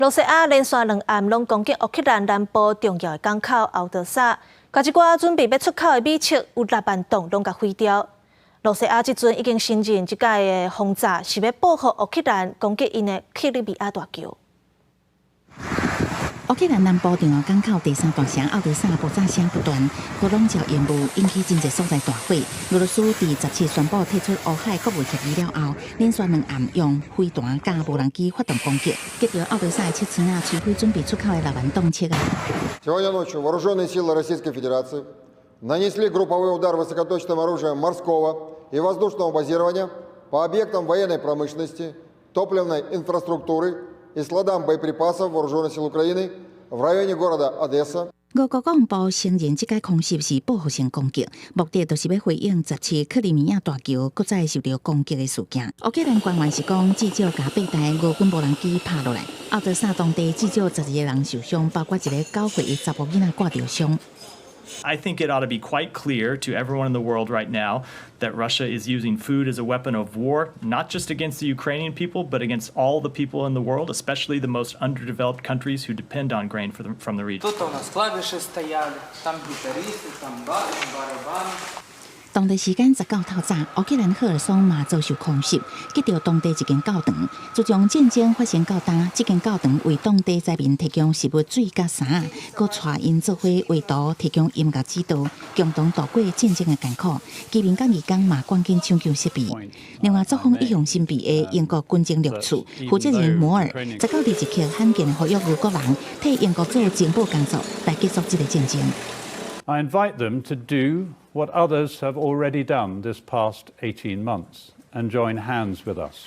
羅西亞連續兩暗攏攻擊烏克蘭南部重要的港口敖德薩，共一寡準備欲出口的米粟有6萬噸攏共毀掉。羅西亞這陣已經承認，這擺的轟炸是欲報復烏克蘭攻擊𪜶的克里米亞大橋。烏克蘭南部重要港口第三大城敖德薩爆炸聲不斷，火籠罩煙霧引起真濟所在大火。俄羅斯佇17宣布退出烏海穀物協議了後，連續兩暗用飛彈佮無人機發動攻擊，擊著敖德薩的七倉仔摧毀準備出口的6萬噸粟仔。 Сегодня ночью вооруженные силы Российской Федерации нанесли групповой удар высокоточным оружием морского и воздушного базирования по объектам военной промышленности, топливной инфраструктуры и складам боеприпасов Вооруженных сил Украины в районе города Одесса. 俄國國防部承認，這擺空襲是報復性攻擊，目的就是欲回應17克里米亞大橋閣再受著攻擊的事件。烏克蘭官員是講，至少共八台俄軍無人機拍落來，敖德薩當地至少12個人受傷，包括一个9歲的查某囡仔掛著傷。 I think it ought to be quite clear to everyone in the world right now that Russia is using food as a weapon of war, not just against the Ukrainian people, but against all the people in the world, especially the most underdeveloped countries who depend on grain from the region. Тут у нас клавиши стояли, там гитаристы, там барабаны. 當地時間19透早，烏克蘭赫爾松嘛遭受空襲，擊著當地一間教堂。自從戰爭發生到今，這間教堂為當地災民提供食物、水佮衫，閣帶𪜶做伙畫圖，提供音樂指導，共同度過戰爭的艱苦。居民佮義工嘛趕緊搶救設備。另外，作風一向神秘的英國軍情六處負責人摩爾，19佇一刻罕見呼籲俄國人替英國做情報工作，來結束這个戰爭。 I invite them to do what others have already done this past 18 months and join hands with us.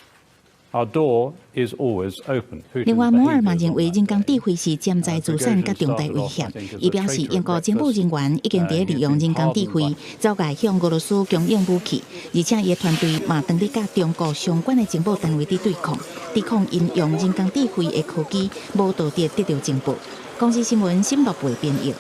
Our door is always open. 另外，摩爾嘛認為人工智慧是潛在資產佮重大威脅。伊表示，英國情報人員已經佇利用人工智慧，走來向俄羅斯供應武器，而且伊的團隊嘛當咧佮中國相關的情報單位佇對抗，抵抗𪜶用人工智慧的科技無道德得著情報。公視新聞沈樂貝編譯。